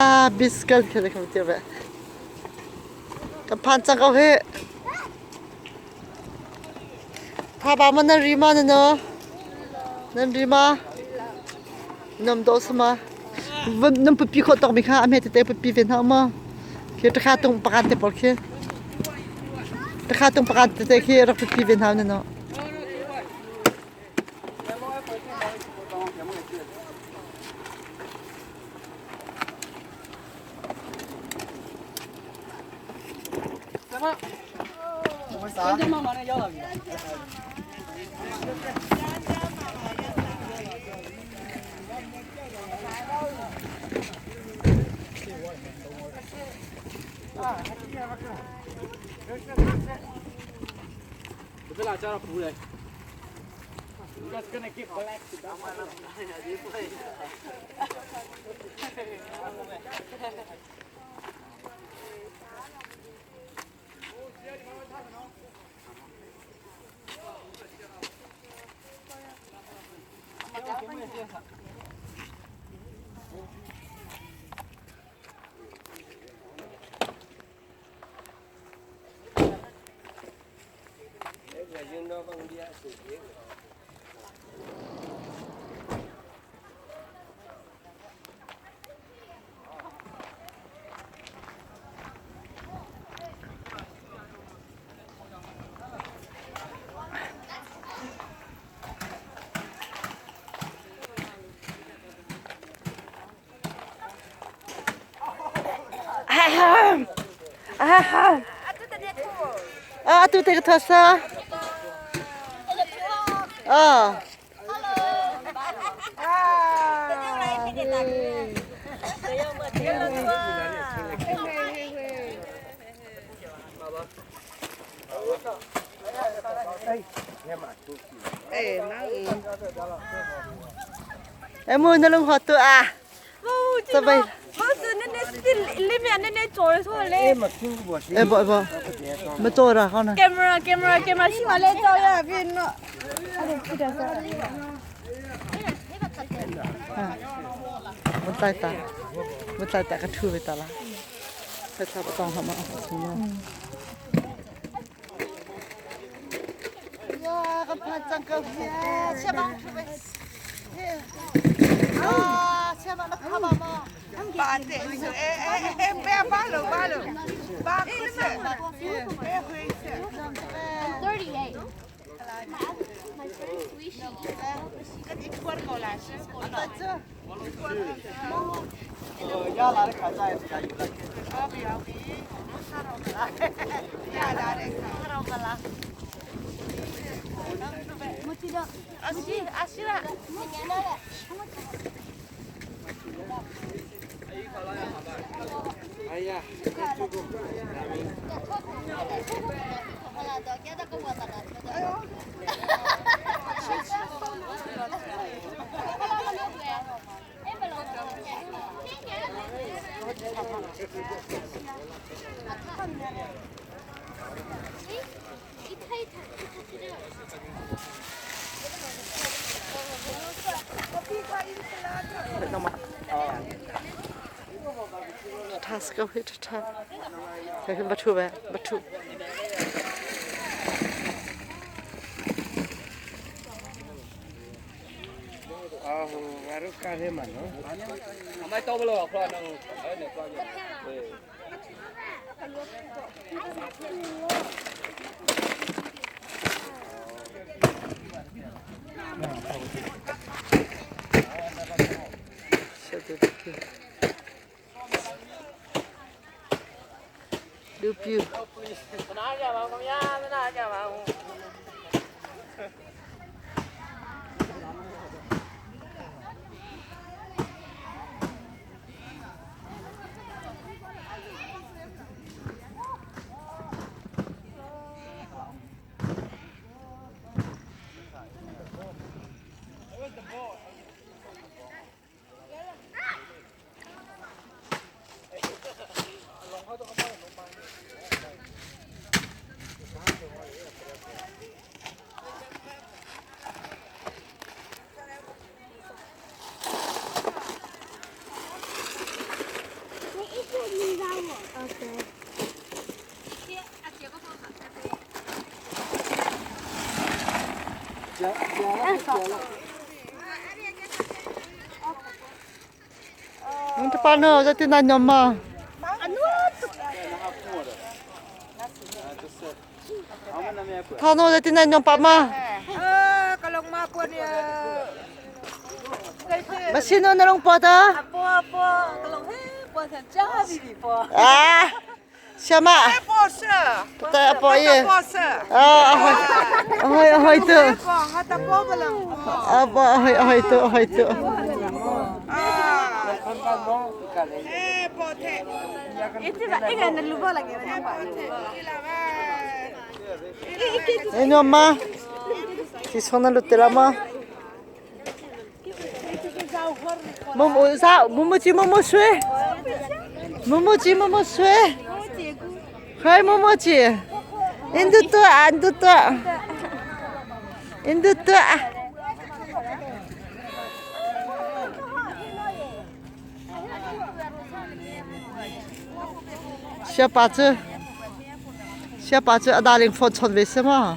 Ah, bicycle kha le kha ve. Kan phan cang ko hi. Tha ba ma nan ri ma na no? Nan ri ma? Nam do sama. Nam pupi kho tok mi kha ame te te pupi ven ha ma. Khi ta kha tung pakan te por khi. Ta kha tung pakan te te khi rak pupi ven ha na no. Ah, atu te ka thasa. Ah. Em mu na lung hot tu a. Sabay. Eh bo bo. Ma cho ra không nè. Camera camera camera 新华来照呀，别闹。 Một tay ta. Một tay ta cái thư về ta là. Phải sao bắt tông hả mà. Ya, kan phan chang ka ya, chia bang thu ve. Ah, chia bang na kha ba ma. 把这是哎哎哎，别把了把了，把不是，别回去。 38. My first sushi. 跟你过过来是。 Tha ska hui tha. Cái cái bắt thu về, bắt thu. Du piu. Pa no zeitin nan nom ma? Tha no zeitin nan nom pa ma? Ma sino na long pa ta? Ah, siama. Ta po ye. Ah, ahoy. Ahoy, ahoy tu. Apa ahoy, ahoy tu, ahoy tu. Eno ma. Si sona lu te la ma. Mo sa mo mo chi mo mo sui. Mo mo chi mo mo sui. Hai mo mo chi. Indu tu andu tu. Indu tu. Siapa cu siapa cu a darling phone chon ve si ma?